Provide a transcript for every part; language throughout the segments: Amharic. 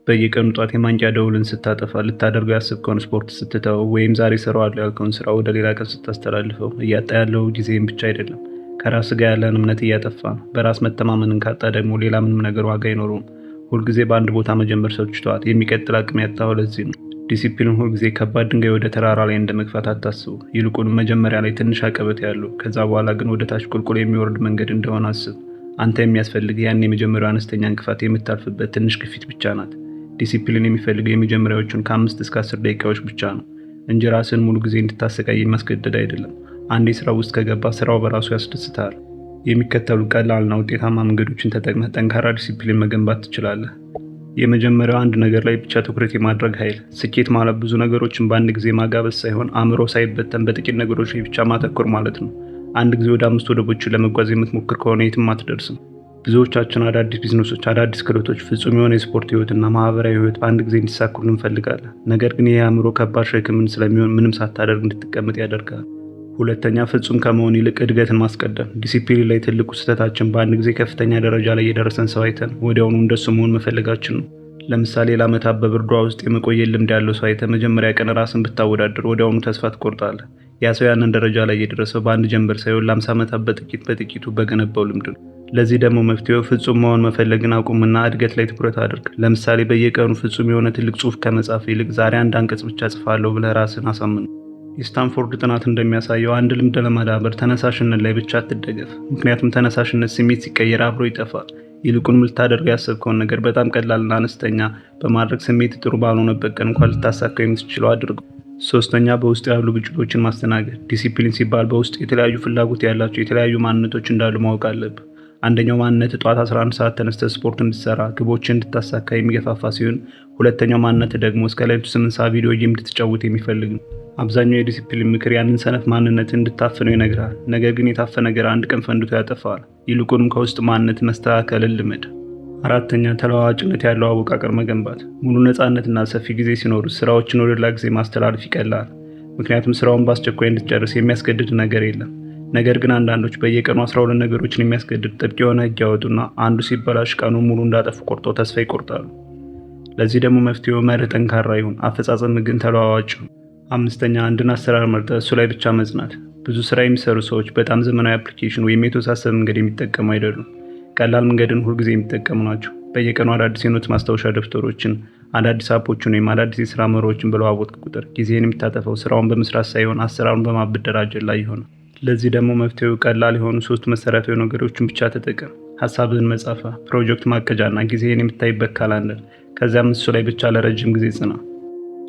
በየቀኑ ጧት የማንቂያ ደውልን ስታጠፋ፣ ልታደርገው ያሰብከውን ስፖርት ስትተው፣ ወይም ዛሬ እሰራዋለሁ ያልከውን ስራ ወደ ሌላ ቀን ስታስተላልፈው እያጣ ያለው ጊዜን ብቻ አይደለም፣ ከራስ ጋር ያለን እምነት እያጠፋ ነው። በራስ መተማመንን ካጣ ደግሞ ሌላ ምንም ነገር ዋጋ አይኖረውም። ሁልጊዜ በአንድ ቦታ መጀመር ሰልችቶሃል። የሚቀጥል አቅም ያጣኸው ለዚህ ነው። ዲሲፕሊን ሁልጊዜ ከባድ ድንጋይ ወደ ተራራ ላይ እንደ መግፋት አታስቡ። ይልቁንም መጀመሪያ ላይ ትንሽ አቀበት ያለው፣ ከዛ በኋላ ግን ወደ ታች ቁልቁል የሚወርድ መንገድ እንደሆነ አስብ። አንተ የሚያስፈልግ ያን የመጀመሪያው አነስተኛ እንቅፋት የምታልፍበት ትንሽ ግፊት ብቻ ናት። ዲሲፕሊን የሚፈልገው የመጀመሪያዎቹን ከ5 እስከ 10 ደቂቃዎች ብቻ ነው እንጂ ራስን ሙሉ ጊዜ እንድታሰቃይ የሚያስገድድ አይደለም። አንዴ ስራው ውስጥ ከገባ ስራው በራሱ ያስደስትሃል። የሚከተሉ ቀላልና ውጤታማ መንገዶችን ተጠቅመህ ጠንካራ ዲሲፕሊን መገንባት ትችላለህ። የመጀመሪያው አንድ ነገር ላይ ብቻ ትኩረት የማድረግ ኃይል። ስኬት ማለት ብዙ ነገሮችን በአንድ ጊዜ ማጋበስ ሳይሆን አእምሮ ሳይበተን በጥቂት ነገሮች ላይ ብቻ ማተኮር ማለት ነው። አንድ ጊዜ ወደ አምስት ወደቦችን ለመጓዝ የምትሞክር ከሆነ የትም አትደርስም። ብዙዎቻችን አዳዲስ ቢዝነሶች፣ አዳዲስ ክህሎቶች፣ ፍጹም የሆነ የስፖርት ህይወትና ማህበራዊ ህይወት በአንድ ጊዜ እንዲሳኩልን እንፈልጋለን። ነገር ግን ይህ አእምሮ ከባድ ሸክምን ስለሚሆን ምንም ሳታደርግ እንድትቀመጥ ያደርጋል። ሁለተኛ፣ ፍጹም ከመሆን ይልቅ እድገትን ማስቀደም። ዲሲፕሊን ላይ ትልቁ ስህተታችን በአንድ ጊዜ ከፍተኛ ደረጃ ላይ የደረሰን ሰው አይተን ወዲያውኑ እንደሱ መሆን መፈለጋችን ነው። ለምሳሌ ለዓመታት በብርድ ውሃ ውስጥ የመቆየት ልምድ ያለው ሰው አይተህ መጀመሪያ ቀን ራስን ብታወዳድር ወዲያውኑ ተስፋ ትቆርጣለህ። ያ ሰው ያንን ደረጃ ላይ የደረሰው በአንድ ጀንበር ሳይሆን ለ50 ዓመታት በጥቂት በጥቂቱ በገነባው ልምድ ነው። ለዚህ ደግሞ መፍትሄው ፍጹም መሆን መፈለግን አቁምና እድገት ላይ ትኩረት አድርግ። ለምሳሌ በየቀኑ ፍጹም የሆነ ትልቅ ጽሑፍ ከመጻፍ ይልቅ ዛሬ አንድ አንቀጽ ብቻ ጽፋለሁ ብለህ ራስህን አሳምን። የስታንፎርድ ጥናት እንደሚያሳየው አንድ ልምድ ለማዳበር ተነሳሽነት ላይ ብቻ አትደገፍ። ምክንያቱም ተነሳሽነት ስሜት ሲቀየር አብሮ ይጠፋል። ይልቁንም ልታደርገው ያሰብከውን ነገር በጣም ቀላልና አነስተኛ በማድረግ ስሜት ጥሩ ባልሆነበት ቀን እንኳን ልታሳካው የምትችለው አድርገው። ሶስተኛ፣ በውስጥ ያሉ ግጭቶችን ማስተናገድ። ዲሲፕሊን ሲባል በውስጥ የተለያዩ ፍላጎት ያላቸው የተለያዩ ማንነቶች እንዳሉ ማወቅ አለብህ። አንደኛው ማንነት ጠዋት 11 ሰዓት ተነስተህ ስፖርት እንድትሰራ፣ ግቦችን እንድታሳካ የሚገፋፋ ሲሆን፣ ሁለተኛው ማንነት ደግሞ እስከ ሌሊቱ 8 ሰዓት video game እንድትጫወት የሚፈልግ ነው። አብዛኛው የዲሲፕሊን ምክር ያንን ሰነፍ ማንነት እንድታፍነው ይነግርሃል። ነገር ግን የታፈነ ነገር አንድ ቀን ፈንድቶ ያጠፋዋል። ይልቁንም ከውስጥ ማንነት መስተካከልን ልመድ። አራተኛ፣ ተለዋዋጭነት ያለው አወቃቀር መገንባት። ሙሉ ነፃነትና ሰፊ ጊዜ ሲኖሩ ስራዎችን ወደ ሌላ ጊዜ ማስተላለፍ ይቀላል። ምክንያቱም ስራውን በአስቸኳይ እንድትጨርስ የሚያስገድድ ነገር የለም። ነገር ግን አንዳንዶች በየቀኑ 12 ነገሮችን የሚያስገድድ ጥብቅ የሆነ ህግ ያወጡና አንዱ ሲበላሽ ቀኑን ሙሉ እንዳጠፉ ቆርጠው ተስፋ ይቆርጣሉ። ለዚህ ደግሞ መፍትሄው መርህ ጠንካራ ይሁን፣ አፈጻጸም ግን ተለዋዋጭ ይሁን። አምስተኛ፣ አንድን አሰራር መርጠህ እሱ ላይ ብቻ መጽናት። ብዙ ስራ የሚሰሩ ሰዎች በጣም ዘመናዊ application ወይም የተወሳሰበ መንገድ የሚጠቀሙ አይደሉም። ቀላል መንገድን ሁልጊዜ የሚጠቀሙ ናቸው። በየቀኑ አዳዲስ የ note ማስታወሻ ደብተሮችን፣ አዳዲስ app ኦችን ወይም አዳዲስ የስራ መርሆችን በለዋወጥክ ቁጥር ጊዜህን የምታጠፋው ስራውን በመስራት ሳይሆን አሰራሩን በማደራጀት ላይ ይሆናል። ለዚህ ደግሞ መፍትሄው ቀላል የሆኑ ሶስት መሰረታዊ ነገሮችን ብቻ ተጠቀም። ሀሳብህን መጻፊያ፣ ፕሮጀክት ማቀጃና ጊዜህን የምታይበት calendar። ከዚያም እሱ ላይ ብቻ ለረጅም ጊዜ ጽና።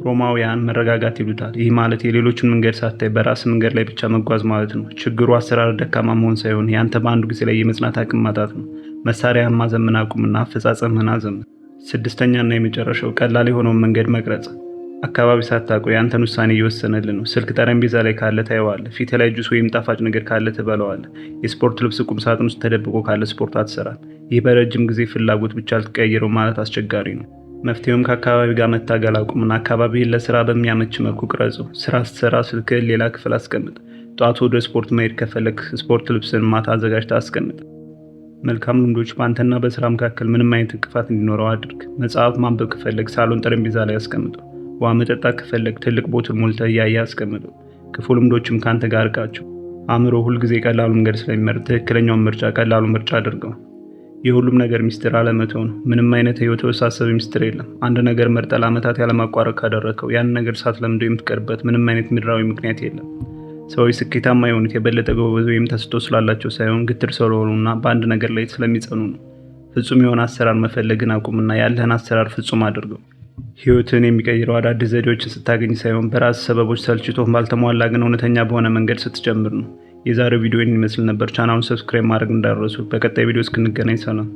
ሮማውያን መረጋጋት ይሉታል። ይህ ማለት የሌሎችን መንገድ ሳታይ በራስ መንገድ ላይ ብቻ መጓዝ ማለት ነው። ችግሩ አሰራር ደካማ መሆን ሳይሆን ያንተ በአንዱ ጊዜ ላይ የመጽናት አቅም ማጣት ነው። መሳሪያህን ማዘመን አቁምና አፈጻጸምህን አዘምን። ስድስተኛና የመጨረሻው ቀላል የሆነውን መንገድ መቅረጽ። አካባቢ ሳታውቀው የአንተን ውሳኔ እየወሰነልህ ነው። ስልክ ጠረጴዛ ላይ ካለ ታየዋለህ። ፊት ላይ ጁስ ወይም ጣፋጭ ነገር ካለ ትበለዋለህ። የስፖርት ልብስ ቁም ሳጥን ውስጥ ተደብቆ ካለ ስፖርት አትሰራም። ይህ በረጅም ጊዜ ፍላጎት ብቻ ልትቀይረው ማለት አስቸጋሪ ነው። መፍትሄውም ከአካባቢ ጋር መታገል አቁምና አካባቢህን ለስራ በሚያመች መልኩ ቅረጸው። ስራ ስትሰራ ስልክህን ሌላ ክፍል አስቀምጥ። ጠዋት ወደ ስፖርት መሄድ ከፈለግ ስፖርት ልብስን ማታ አዘጋጅተህ አስቀምጥ። መልካም ልምዶች በአንተና በስራ መካከል ምንም አይነት እንቅፋት እንዲኖረው አድርግ። መጽሐፍ ማንበብ ከፈለግ ሳሎን ጠረጴዛ ላይ አስቀምጠው። ውሃ መጠጣት ከፈለግ ትልቅ bottle ሞልተህ እያየህ አስቀምጠው። ክፉ ልምዶችም ከአንተ ጋር አርቃቸው። አእምሮ ሁልጊዜ ቀላሉ መንገድ ስለሚመርጥ ትክክለኛውን ምርጫ ቀላሉ ምርጫ አድርገው። የሁሉም ነገር ሚስጥር አለመተው ነው። ምንም አይነት የተወሳሰበ ሚስጥር የለም። አንድ ነገር መርጠህ ለዓመታት ያለማቋረጥ ካደረግከው ያን ነገር ሳትለምደው የምትቀርበት ምንም አይነት ምድራዊ ምክንያት የለም። ሰዎች ስኬታማ የሆኑት የበለጠ ጎበዝ ወይም ተሰጥኦ ስላላቸው ሳይሆን ግትር ስለሆኑና በአንድ ነገር ላይ ስለሚጸኑ ነው። ፍጹም የሆነ አሰራር መፈለግን አቁምና ያለህን አሰራር ፍጹም አድርገው። ህይወትን የሚቀይረው አዳዲስ ዘዴዎችን ስታገኝ ሳይሆን በራስ ሰበቦች ሰልችቶ ባልተሟላ ግን እውነተኛ በሆነ መንገድ ስትጀምር ነው። የዛሬው ቪዲዮ ይህን ይመስል ነበር። ቻናሉን subscribe ማድረግ እንዳትረሱ። በቀጣይ ቪዲዮ እስክንገናኝ ሰላም።